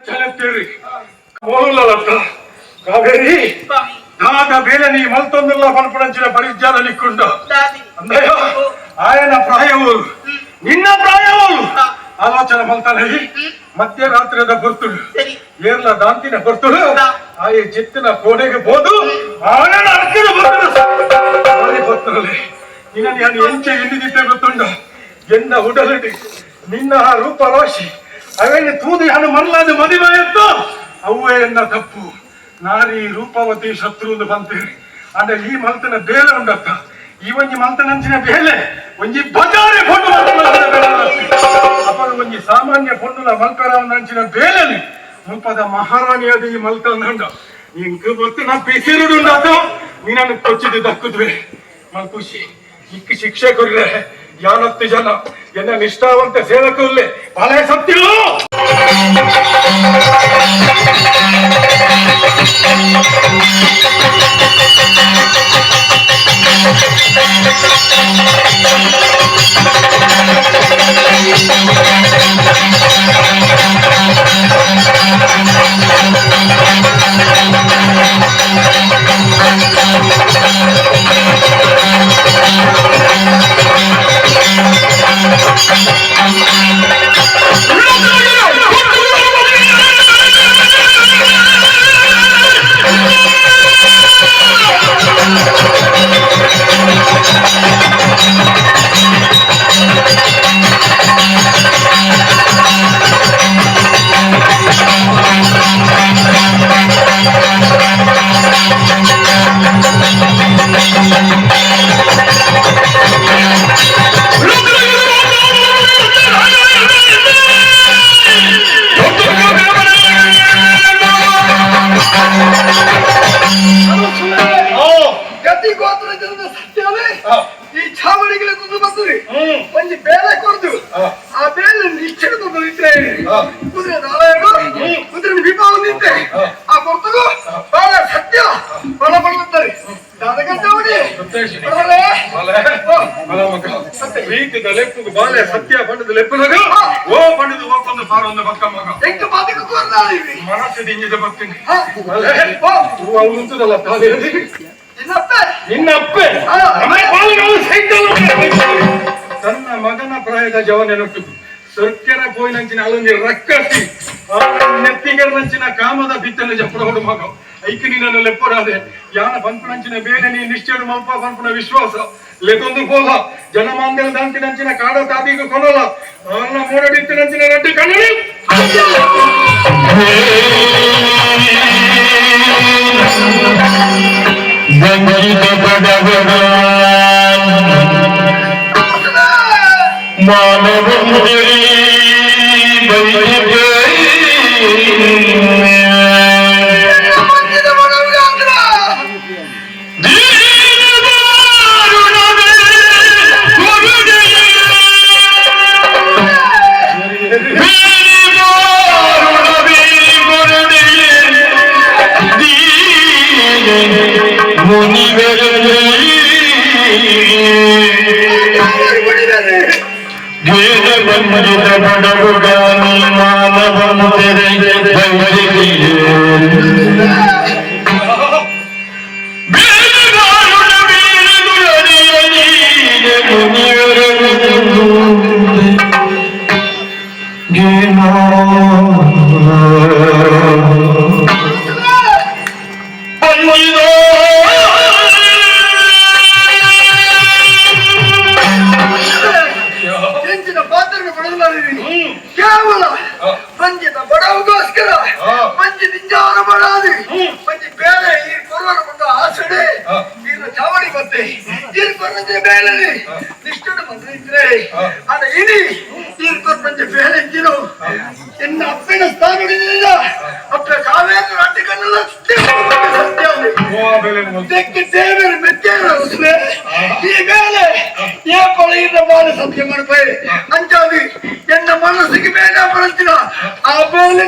ಜನತ್ತೇರಿ ಮೋಲುಲ್ಲಲತ್ತ ಕಾವೇರಿ. ಸ್ವಾಮಿ. ದಾದ ಬೇಲೆ ನೀ ಮಲ್ತೊಂದುಲ್ಲ ಪನ್ಪುನಂಚಿನ ಪರಿಜ್ಞಾನ ನಿಕ್ಕುಂಡು. ದಾದಿ. ಅಂದಯ್ಯ, ಆಯನ ಪ್ರಾಯವು, ನಿನ್ನ ಪ್ರಾಯವು. ಆಲೋಚನೆ ಮಲ್ತಾನೆ. ಮಧ್ಯರಾತ್ರಿದ ಬರ್ತುಡು. ಸರಿ. ಏರ್ಲ ದಾಂತಿನ ಬರ್ತುಡು. ಆಯೆ ಚಿತ್ತಿನ ಕೋಣೆಗೆ ಬೋದು ಆಯನ ಅರ್ಕಿನ ಬರ್ತುಡು ಬರ್ತುಡಲೆ. ನಿನ್ನ ನಾನು ಎಂಚೆ ಎಲ್ಲಿದ್ದೆ ಗೊತ್ತುಂಡ? ಎನ್ನ ಉಡಲಡಿ ನಿನ್ನ ಆ ರೂಪ ರಾಶಿ ಅವೇನು ತೂದು ಯಾನು ಮರಲಾದ ಮದಿಮಾಯತ್ತು. ಅವ್ವೇ ಎನ್ನ ತಪ್ಪು. ನಾರಿ ರೂಪವತಿ ಶತ್ರು ಅಂತ ಬಂತೀರಿ. ಅಂದ್ರೆ ಈ ಮಲ್ತನ ಬೇಲೆ ಉಂಡತ್ತ? ಈ ಒಂಜಿ ಮಲ್ತನಂಚಿನ ಬೇಲೆ ಒಂಜಿ ಬಜಾರೆ ಫೋಟೋ. ಅಪಗ ಒಂಜಿ ಸಾಮಾನ್ಯ ಪೊಣ್ಣುಲ ಮಲ್ಪೆರವನಂಚಿನ ಬೇಲೆಲಿ ಮುಲ್ಪದ ಮಹಾರಾಣಿಯಾದ ಈ ಮಲ್ತಂದಂಡ. ಇಂಕ್ ಗೊತ್ತು ನಾ ಪಿಸಿರುಡುಂಡಾತ. ನೀನನ್ನು ಕೊಚ್ಚಿದ್ದು ದಕ್ಕುದ್ವೆ ಮಲ್ಪುಷಿ. ಇಕ್ ಶಿಕ್ಷೆ ಕೊರ್ರೆ ಯಾನತ್ತು ಜನ ಎನ್ನ ನಿಷ್ಠಾವಂತ ಸೇವಕರುಲ್ಲೇ ಬಾಳೆ ಸತ್ಯೋ. ಗತಿ ಗೋತ್ರ ಜನದ ಸತ್ಯವೇ. ಈ ಛಾವಣಿಗಳ ತುದು ಬರ್ತದೆ. ಒಂಜಿ ಬೇಲೆ ಕೊರ್ದು ಆ ಬೇಲೆ ನಿಶ್ಚಯ ಇದ್ರೆ ಕುದುರೆ ನಾರಾಯಣ ಕುದುರೆ ವಿಭಾವ ನಿಂತೆ ಆ ಕೊರ್ತಗು ಬಹಳ ಸತ್ಯ ಬಲ ಬಲ್ಲುತ್ತಾರೆ. ದಾದಗಂತಾವಣಿ. ಪ್ರೀತಿದ ಲೆಪ್ಪುಗು ಬಾಲೆ ಸತ್ಯ ಪಂಡದ ಲೆಪ್ಪುನಗ ಓ ಪಂಡದ ಓಕೊಂದು ಪಾರೊಂದು ಬಕ್ಕ ಮಗ. ಎಂಕ್ ಬಾದಿಗೆ ಕೋರ್ದಾಳಿವಿ. ಮನಸ್ಸು ದಿಂಜಿದ ಬತ್ತಿನಿ. ಓ. ಉಂತದಲ್ಲ ತಾನೇ. ಇನ್ನಪ್ಪೆ. ನಿನ್ನ ಅಪ್ಪೆ ನಮ್ಮ ಪಾಲಿನವರು ಸೈಕಲ್. ತನ್ನ ಮಗನ ಪ್ರಾಯದ ಜವನೆನೊಟ್ಟು ಸರ್ಕೆರ ಪೋಯಿನಂಚಿನ ಅಲ್ಲೊಂಜಿ ರಕ್ಕಸಿ ನೆತ್ತಿಗರ್ನಂಚಿನ ಕಾಮದ ಬಿತ್ತನೆ ಜಪ್ಪಡೋಡು ಮಗ. ಐಕ್ ನಿನ್ನನ್ನು ಲೆಪ್ಪರಾದೆ. ಯಾನ ಪನ್ಪುನಂಚಿನ ಬೇಲೆ ನೀ ನಿಶ್ಚಯ ಮಲ್ಪ ಪನ್ಪುನ ವಿಶ್ವಾಸ ಲೆತೊಂದು ಪೋಲ. ಜನಮಾಂದರ ದಾಂತಿನಂಚಿನ ಕಾಡ ತಾದಿಗ ಕೊನಲ ಆನ ಮೋಡಡಿತ್ತಿನಂಚಿನ ರಡ್ಡು ಕಣ್ಣಿ. ಮಂಜಿದ ಬಡವಿಗಾದ್ರ. ಹೆಂಚಿನ ಪಾತ್ರಕ್ಕೆ ಪಡೆದಲಾರಿರಿ. ಕೇವಲ ಪಂಜಿದ ಬಡವಗೋಸ್ಕರ ಪಂಜಿ ನಿಂಜಾರ ಬಡಾದಿ ಪಂಜಿ ಬೇಳೆ ಈ ಕೊರವರ ಕೊಟ್ಟ ಆಸಡೆ ಈರ ಚಾವಡಿ ಮತ್ತೆ ಈರ್ ಕೊರಂಜೆ ಬೇಲಲ್ಲಿ ನಿಷ್ಠುಡು ಬಂದಿದ್ರೆ ಆಡ ಇಡಿ ಈರ್ ಕೊರಂಜೆ ಬೇಲೆ ಇದ್ದಿರು. ಎನ್ನ ಅಪ್ಪನ ಸ್ಥಾನದಿಂದ ಅಪ್ಪ ಕಾವೇರಿ ರಡ್ಡಿ ಕಣ್ಣಲ್ಲ ಸತ್ಯ. ತೆಕ್ಕೆ ದೇವರು ಮೆತ್ತೇರು. ಈ ಮೇಲೆ ఏ ಪಳೆಯಿಂದ ಬಾಲ ಸತ್ಯ ಮಾಡ್ಪೈ ಅಂಚಾದಿ ಎನ್ನ ಮನಸ್ಸಿಗೆ ಬೇಗ ಬರುತ್ತಿನ ಆ ಬೇಲೆ.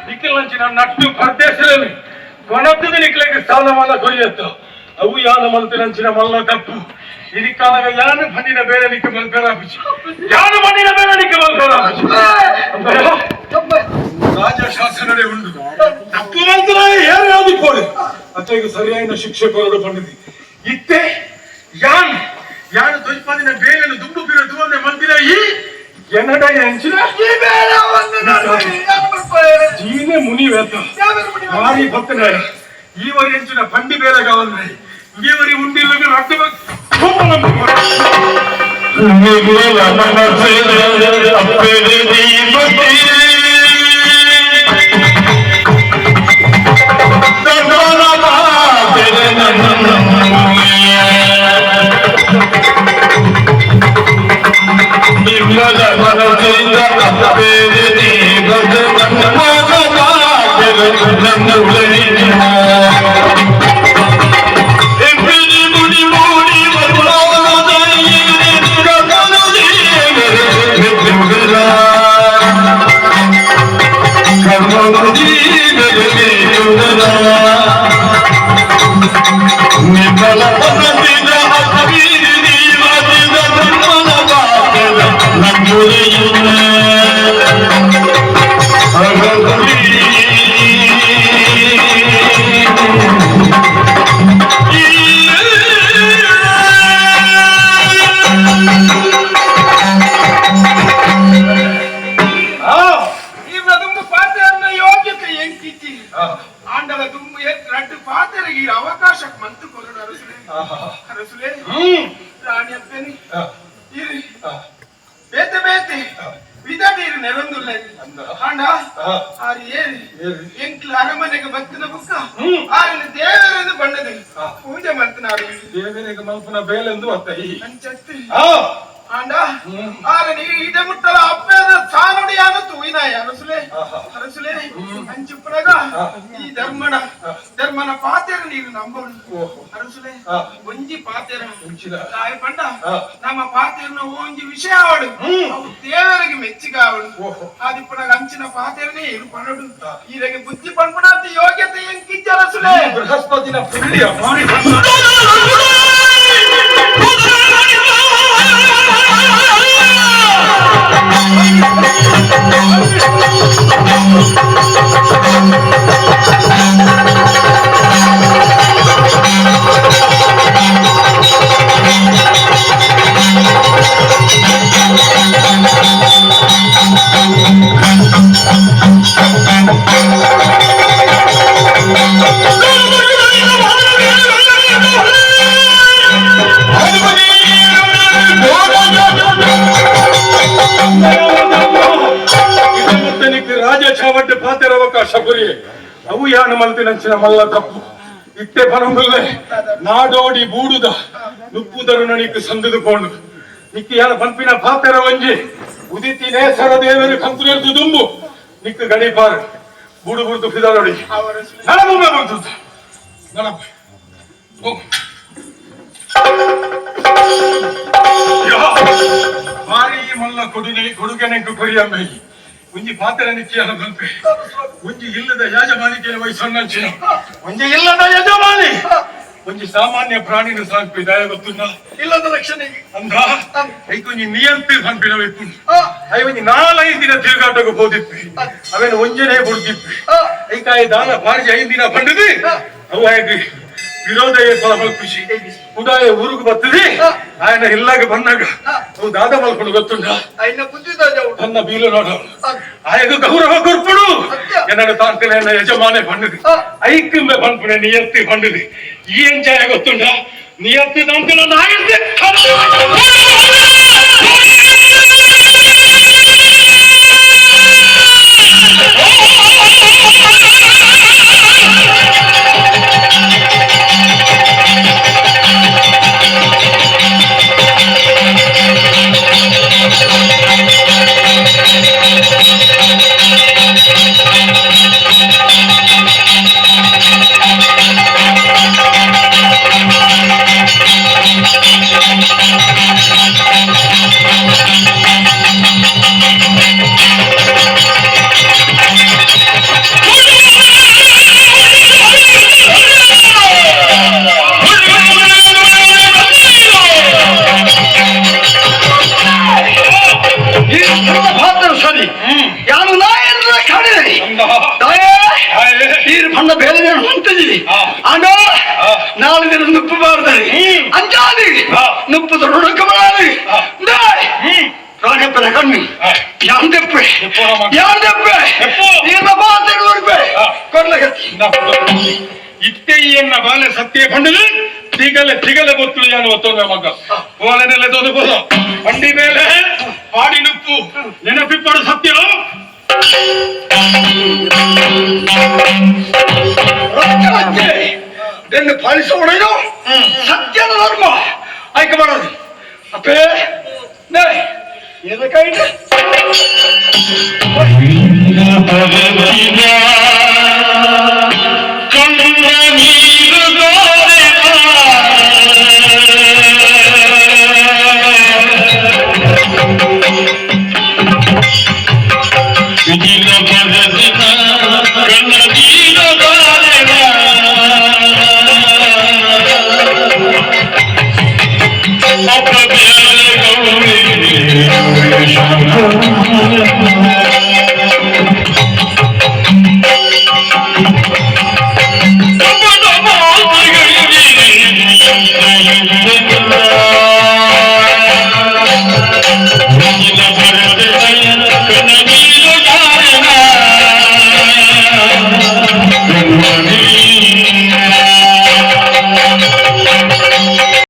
ನಿಖಿಲ್ ನಟ್ಟು ಪರದೇಶದಲ್ಲಿ ಕೊನತ್ತದ ನಿಕ್ಲೆಗೆ ಸಾಲ ಕೊರಿಯತ್ತು ಅವು ಯಾನ ಮಲ್ತಿನಂಚಿನ ಮಲ್ಲ ತಪ್ಪು ಇದಕ್ಕಾಗ ಯಾನು ಮಣ್ಣಿನ ಬೇರೆ ನಿಕ್ಕ ಮಲ್ಪೆರಾಪಿಚಿ ಯಾನು ಮಣ್ಣಿನ ಬೇರೆ ನಿಕ್ಕ ಮಲ್ಪೆರಾಪಿಚಿ ರಾಜ ಶಾಸನಡೆ ಉಂಡು ತಪ್ಪು ಮಲ್ತನ ಯಾರು ಯಾವ್ದು ಕೋಡಿ ಅತ್ತ ಸರಿಯಾದ ಶಿಕ್ಷೆ ಕೊರಡು ಪಂಡಿದಿ ಇತ್ತೆ ಯಾನ್ ಯಾನು ತೊಯ್ಪಾದಿನ ಬೇಲೆನು ದುಂಬು ಬಿರ ದುವಂದೆ ಮಲ್ತಿನ ಈ ಎನ್ನಡ ಎಂಚಿನ ಜೀನೆ ಮುನಿವೇತ ಮಾರಿ ಭಕ್ತನ ಈ ವರಿ ಎಂಚಿನ ಪಂಡಿ ಬೇಲೆಗಾವಂದ್ರೆ ಈ ವರಿ ಉಂಡಿಲ್ಲ ರಟ್ಟು ಪೂಜೆ ಮಾಡ್ತಾನೆ ದೇವರಿಗೆ ಮಲ್ಪನ ಬೇಲೆಂದು ಅತ್ತ ಆಂಡ ಆರೆ ಇಡೆ ಮುಟ್ಟಲ ಅಪ್ಪದ ಸಾನುಡಿಯಾನ ತೂಯಿನಾಯ ಅರಸುಲೆ ಅರಸುಲೆ ಅಂಚಿಪ್ಪನಗ ಈ ಧರ್ಮನ ಧರ್ಮನ ಪಾತೆರ ನೀರು ನಂಬಳು ಅರಸುಲೆ ಒಂಜಿ ಪಾತೆರ ತಾಯಿ ಪಂಡ ನಮ್ಮ ಪಾತೆರನ ಒಂಜಿ ವಿಷಯ ಅವಳು ಅವು ದೇವರಿಗೆ ಮೆಚ್ಚಿಗೆ ಅವಳು ಆದಿಪ್ಪನಾಗ ಅಂಚಿನ ಪಾತೆರನೇ ಇರು ಪನಡು ಈರೆಗೆ ಬುದ್ಧಿ ಪಂಪುಣಾಂತ ಯೋಗ್ಯತೆ ಎಂಕಿಜ್ಜ ಅರಸುಲೆ ಬೃಹಸ್ಪತಿನ ಪುಳ್ಳಿಯ ಮಾಡಿ ಅವು ಯಾನು ಮಲ್ತಿನಂಚಿನ ಮಲ್ಲ ತಪ್ಪು ಇತ್ತೆ ಪನೊಂದುಲ್ಲೆ ನಾಡೋಡಿ ಬೂಡುದ ನುಪ್ಪುದರು ನಣಿಕ್ ಸಂದುಕೊಂಡು ನಿಕ್ಕ ಯಾನ ಪನ್ಪಿನ ಪಾತೆರ ಒಂಜಿ ಉದಿತಿ ನೇಸರ ದೇವರು ಕಂತುನೆರ್ದು ದುಂಬು ನಿಕ್ಕ ಗಡಿಪಾರು ಬೂಡು ಬುಡ್ದು ಫಿದಾರೋಡಿ ನಡಬೊಮ್ಮೆ ಬಂತು ನಡಬ ಭಾರಿ ಮಲ್ಲ ಕೊಡುನೆ ಕೊಡುಗೆನೆಂಕು ಕೊರಿಯಂಬೆ ಒಂಜಿ ಪಾತ್ರ ನಿಕ್ಕಿಯನ ಬಂಪೆ ಒಂಜಿ ಇಲ್ಲದ ಯಜಮಾನಿಕೆಯ ವಯಸ್ಸನ್ನಂಚಿನ ಒಂಜಿ ಇಲ್ಲದ ಯಜಮಾನಿ ಒಂಜಿ ಸಾಮಾನ್ಯ ಪ್ರಾಣಿನ ಸಾಂಪಿ ದಯ ಗೊತ್ತುಂಡ ಇಲ್ಲದ ರಕ್ಷಣೆಗೆ ಅಂದ ಐಕೊಂಜಿ ನಿಯಂತಿ ಪನ್ಪಿನ ಇಪ್ಪುಂಡು I ಒಂಜಿ ನಾಲೈದು ದಿನ ತಿರುಗಾಟಕ್ಕೆ ಹೋದಿಪ್ಪಿ ಅವೇನು ಒಂಜನೇ ಬುಡ್ದಿಪ್ಪಿ ಐಕಾಯಿ ದಾನ ಬಾರ್ಜಿ 5 ದಿನ ಪಂಡದಿ ಅವು ಆಯ್ತು ವಿರೋಧಯೇ ಫಲ ಮಲ್ಪಿಸಿ ಉದಾಯ ಊರುಗು ಬರ್ತದೆ ఆయన ಇಲ್ಲಾಗ ಬಂದಾಗ ಅವು ದಾದ ಮಲ್ಕೊಂಡು ಗೊತ್ತುಂಡ ತನ್ನ ಬೀಲು ನೋಡ ಆಯಗ ಗೌರವ ಕೊರ್ಪುಡು ಎನ್ನಡ ತಾಂತಿನ ಎನ್ನ ಯಜಮಾನೆ ಪಂಡದಿ ಐಕ್ಕಿಂಬೆ ಪನ್ಪುಣೆ ನಿಯತ್ತಿ ಪಂಡದಿ ಈ ಎಂಚಾಯ ಗೊತ್ತುಂಡ ನಿಯತ್ತಿ ತಾಂತಿನ ನಾಯಂತೆ Thank you. ನುಪ್ಪು ಬಾರ್ದಾರೆ. ಅಂಚಾದಿ ನುಪ್ಪು ತೊಡಕ ಬರಾದಿ. ರಾಜಪ್ಪನ ಕಣ್ಣು ಯಾನ್ ದೆಪ್ಪೆ, ಯಾನ್ ದೆಪ್ಪೆ. ಈರ್ನ ಬಾತೆಡ್ ಬರ್ಪೆ ಕೊರ್ಲಗತ್ತಿ. ಇತ್ತೆ ಎನ್ನ ಬಾಲೆ ಸತ್ಯ ಪಂಡದು ತಿಗಲೆ ತಿಗಲೆ ಗೊತ್ತು ಯಾನು ಒತ್ತೊಂದ ಮಗ ಓಲೆನೆಲ್ಲ ತೋದು ಪೋದು ಬಂಡಿ ಮೇಲೆ ಪಾಡಿ ನುಪ್ಪು ನೆನಪಿಪ್ಪಡು ಸತ್ಯ. ರಾಜಾಜ್ಞೆ ಬೆನ್ನು ಪಾಲಿಸೋಣೇನು ಸತ್ಯದ ಧರ್ಮ ಆಯ್ಕೆ ಮಾಡೋದು. ಅಪ್ಪೇ ನೇ ಏನ ಕೈಂಡ.